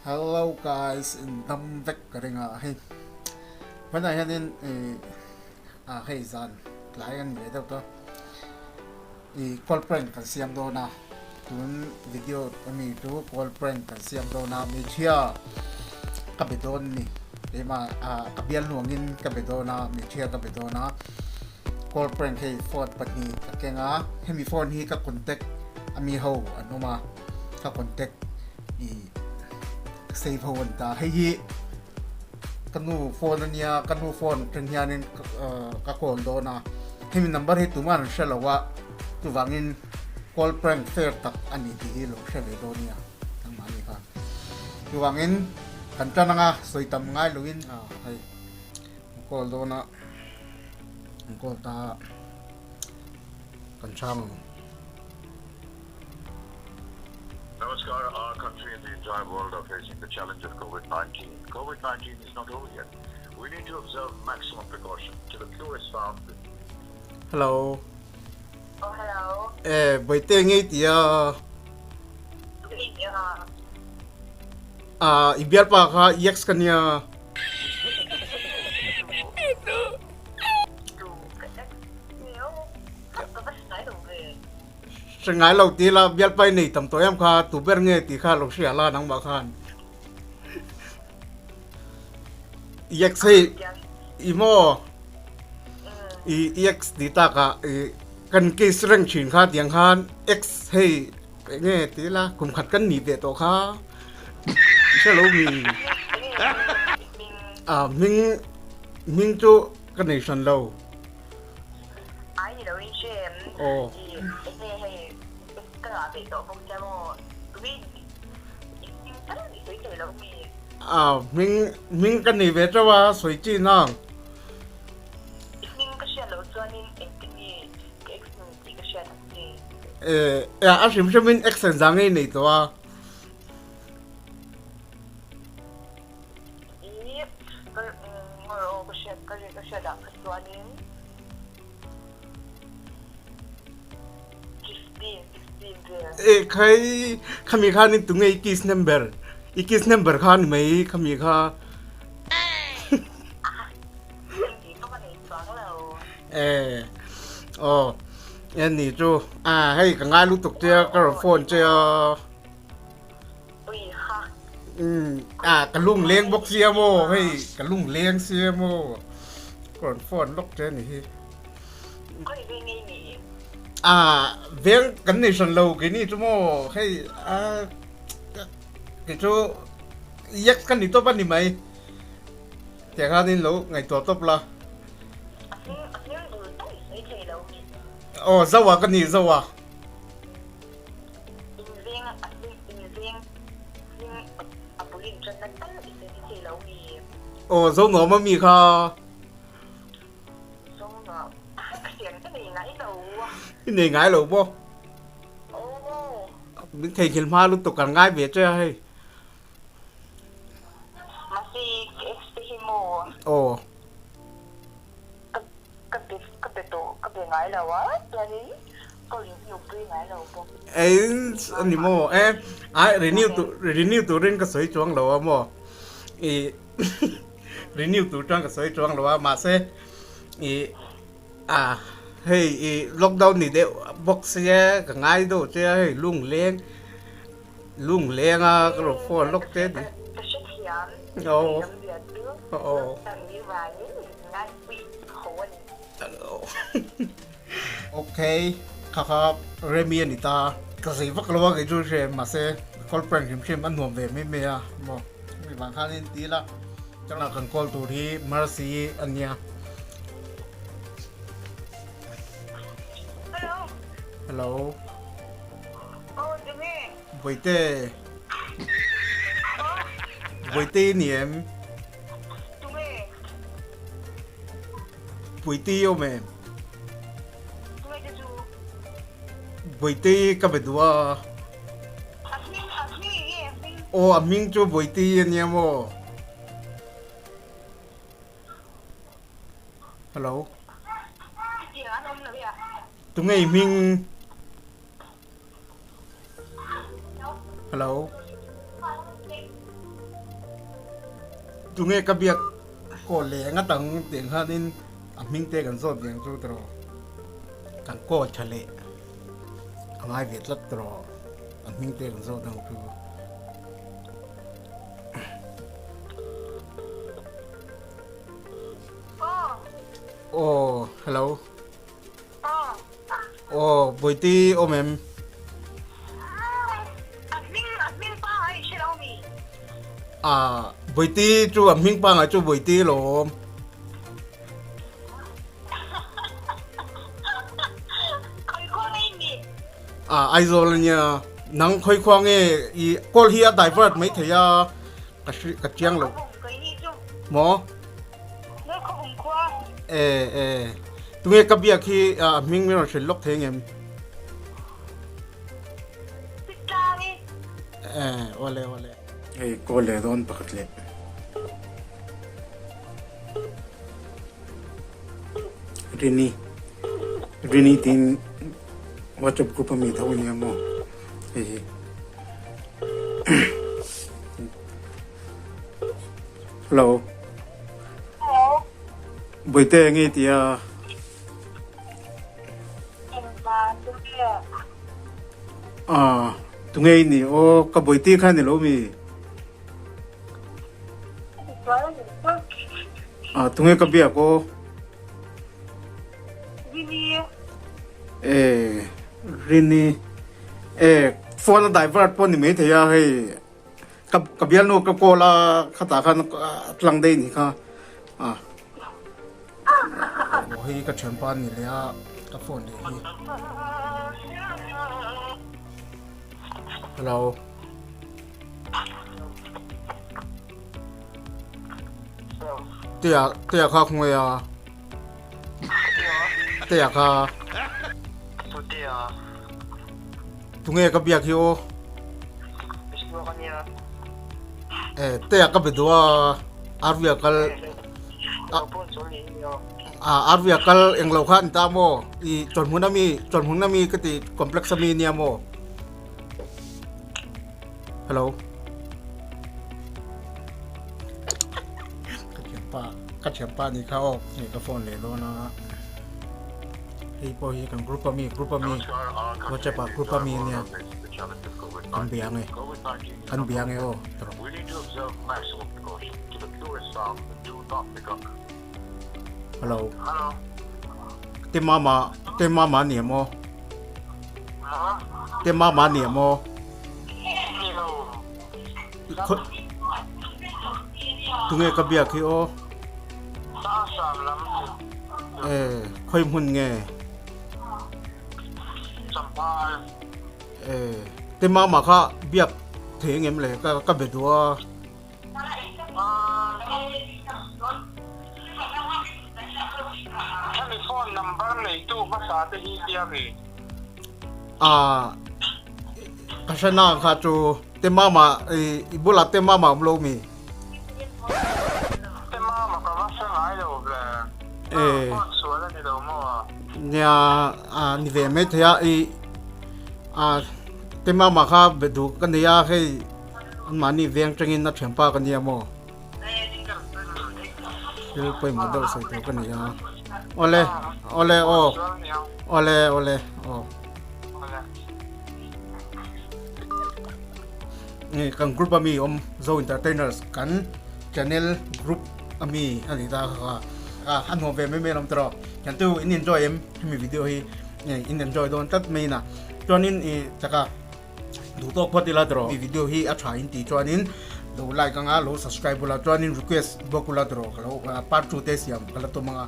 Hello guys in dam vek ka ring a hei hmanah hianin ih ah hei zan tlai an ni leh deuh ta ih call prank kan siam dawn a tun video ami chu call prank kan siam dawn a hmeichhia ka be dawn a ni keimah ah ka bial hnuangin ka be dawn a hmeichhia ka be dawn a call prank hei phone pahnih ka keng a hemi phone hi ka contact ami ho an awm a ka contact ih save ho an ta hei hi ka nu phone ania ka nu phone atang hianin ka call dawn a hemi number hi tumah an hre lo a chuvangin call prank fair tak a ni tih hi lo hre ve dawn nia nangmahni khan chuvangin kan tan anga sawi tam ngai loin hei call dawn a an call ta kan chhang ang. Namaskar, our country and the entire world are facing the challenge of COVID-19. COVID-19 is not over yet. We need to observe maximum precaution till a cure is found. Hello. Oh, hello. Eh, boite ngei tia. Ah, i bialpa kha ex ka nia. Hre ngai lo ti la bialpai nei tam tawh em kha tu ber nge tih kha lo hria la nangmah khan. Ex hei i maw i ex ti takah i kan case reng thin kha tiang khan ex hei eng nge ti la kum khat kan nih ve tawh kha hre lo mi a hming hming chu ka nei hran lo. Ai ni lo in hre em? Aw. I enge hei ka ngah ve tawh bawk sia maw? Tui i hming tal i sawi thei lo mi? A hming hming ka nei ve teuh a sawi chi nang. I hming ka hriat loh chuanin engtin nge ka ex nun tih ka hriat ang che? Eh a hrim hrimin ex engzah nge i nei tawh a? I ka ngawi aw ka hriat ka ka hriat ah kha chuanin 15 16 vel. E khai khami khan in tunge i kiss number i kiss number kha ni mai khami kha. Engti pawh ka nei chuang lo. E aw e ni chu a hei ka ngai lutuk che a ka rawn phone che a. Ui ha. Umm ah ka lung leng bawk sia maw hei ka lung leng sia maw ka rawn phone lawk che ni hi. Khawi veng ngei ni? Ah veng kan nei hran lo keini chu maw hei ah kei chu yak ka ni tawp a ni mai tiang khanin lo ngaihtuah tawp la. A hming a hming bul tak i sawi thei lo mi? Aw Zoa ka ni Zoa. Inveng a hlim inveng hlim a bul in tanna tal i sawi thei lo mi? Aw Zonuam a mi kha. Zonuam ka hriat ka nei ngai lo. I nei ngai lo maw? Aw. Min theihnghilh hma lutuk kan ngai ve che a hei. Mahse ka ex te hi maw? Aw. Ka ka be ka be tawh ka be ngai lo a chuanin ka renew pui ngai lo bawk. Eng a ni maw e ai renew tur renew turin ka sawi chuang lo a maw i renew tur chuan ka sawi chuang lo a mahse i a hei i lockdown ni deuh bawk sia ka ngai deuh che a hei lung leng lung leng a ka rawn phone lawk che ni. Ka hrethiam Aw. Aw. Ok kha kha Remi a ni ta ka zei vak lo a kei chu hre mahse call prank hrim hrim a nuam ve mai mai a maw mi vang khan in ti la changah kan call tur hi Mercy a nia. Hello. Hello. Oh tunge? Vaite. Vaite i ni em? Tunge? Puiti awm em? Tunge te chu? Buaiti ka be duh a. A hming, a hming eng nge a hming? Aw, a hming chu Buaiti a nia maw? Hello. Chutiang an awm lo ya. Tunge i hming? Hello. Tunge ka biak call leh eng atang tiang khanin a hming te kan zawt ve ang chu tiraw kan call tha leh a ngai ve tlat tiraw a hming te kan zawt ang chu. Aw hello. Aw Bawihte awm em? A hming a hming pangai i hre lo mi? Ah Bawihte chu a hming pangai chu Bawihte lawm. Khawi khua nge i nih? Ah Aizawl ania. Nang khawi khua nge i call hi a divert mai thei a ka hri ka chiang lo. Maw? E e tunge ka biak hi a hming min rawn hrilh lawk thei ngem? E awle awle. Hei call leh dawn pakhat leh. Rini Rini tiin WhatsApp group ami tho ania maw hei hi. Hello. Hello. Boite nge tia. Engma tunge. Ah, tunge ni o ka boite kha ni lo mi. Ah, tunge ka bia ko. Rini. Eh, Rini. Eh, phone a divert pawh ni mai thei a hei. Ka ka bialnu ka call a khatah khan a tlang daih ni kha a. Aw hei ka thianpa a ni leh a ka phone leh hi. Hello. Tia tia kha khawngaih a. Tia kha. Tunge ka biak hi aw. Eh tea ka be duh a Arvia kal a Arvia kal englo kha an ta maw i chawlhmun ami chawlhmun ami ka ti complex ami nia maw Hello ka thianpa ka thianpa ni kha aw hei ka phone leh dawn a hei pawh hi kan group ami group ami whatsapp ah group ami ania kan bia ange kan bia ange aw Hello te mama te mama ni em aw te mama ni em aw Tunge ka biak hi aw. Eh, khawi hmun nge? Eh, te mama kha biak thei ngem le ka ka be duh a. Hemi phone number neitu hmasa te hi biak i? Ah, ka hre na kha chu te mama i bulah te mama awm lo mi? Te mama ka va hre ngai lo ble. Eh. Phone sual a ni lo maw? Nia, ni ve mai thei a, i te mama kha be duh ka nei a hei Anmahni veng tangin a thianpa ka nia maw? Thil pawimawh deuh sawi tur ka ni a. Awle, awle aw. Awle, awle aw. Nge kan group ami awm Zo Entertainers kan channel group ami a ni ta kha kha a nuam ve mai mai lawm tawh. Kan tu in enjoy em hemi video hi in enjoy dawn tlat mai na. Chuanin i taka Duh tawk phawt ila tawh i video hi a tha in tih chuanin lo like anga lo subscribe ula chuanin request bawk ula tawh ka lo part 2 te siam ka la tum anga.